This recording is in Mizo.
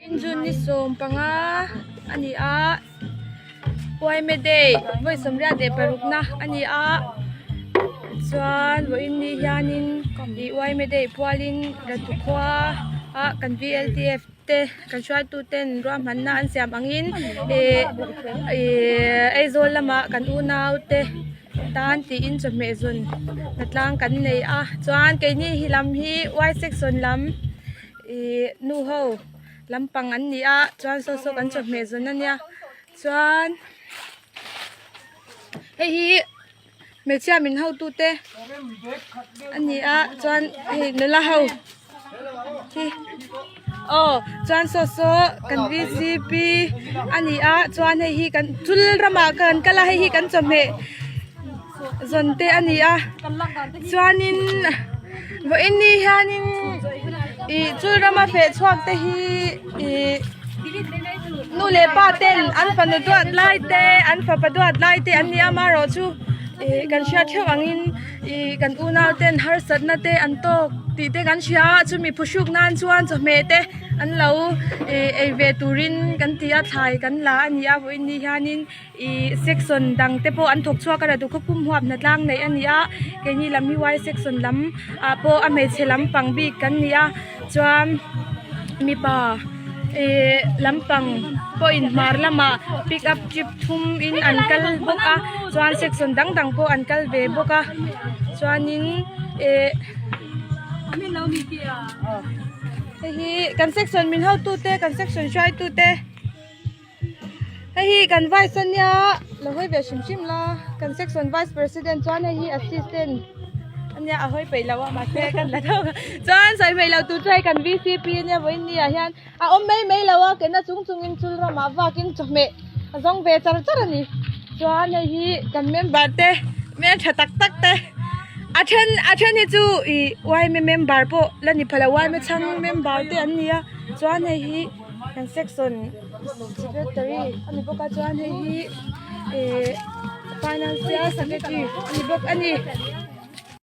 June ni 15 a ni a Uaime Day vawi 86 na a ni a chuan vawiin ni hianin ih Uaime Day pualin Ratu khua ah kan V L T F te kan hruaitu ten ruahmanna an siam angin ih ih Aizawl lamah kan unau te tan tiin chawhmeh zawn hnatlang kan nei a chuan keini hi lam hi Y section lam. Ihh nu ho lampang an ni a chuan saw saw kan chawhmeh zawn a nia chuan hei hi hmeichhia min hotu te a ni a chuan hei nula ho hi aw chuan saw saw kan v c p a ni a chuan hei hi kan chul ramah kan kal a hei hi kan chawhmeh zawn te a ni a chuanin vawiin ni hianin ih chul rama feh chhuak te hi ih nu leh pa ten an fanu duat lai te an fapa duat lai te an ni a amaherawhchu ih kan hriat theuh angin ih kan unau ten harsatna te an tawk tih te kan hria a chumi phuhruk nan chuan chawhmeh te an lo ih ei ve turin kan ti a thlai kan la a ni a vawiin ni hianin. Ih section dang te pawh an thawk chhuak a ratu khawpum huap hna tlang neih a ni a keini lam hi y section lam ah pawh a hmeichhe lampang bik kan ni a chuan mipa ih lampang pawhin hmar lamah pick up jeep thum in an kal bawk a chuan section dang dang pawh an kal ve bawk a chuanin ih hei hi kan section min hotu te kan section hruaitu te. Hei hi kan vice ania lo hawi ve hrim hrim la kan section vice president chuan hei hi assistant ania a hawi peih loh a mahse kan la tho chuan sawi hmei loh tur chu hei kan V C P ania vawiin ni ah hian a awm mai mai lo a kena chung chungin chul ramah vakin chawhmeh a zawng ve char char a ni chuan hei hi kan member te hmeltha tak tak te a then a then hi chu ih Y M A member pawh la ni pha lo Y M A chhang member te an ni a chuan hei hi. Kan section secretary a ni bawk a chuan hei hi ihh financial secretary a ni bawk a ni.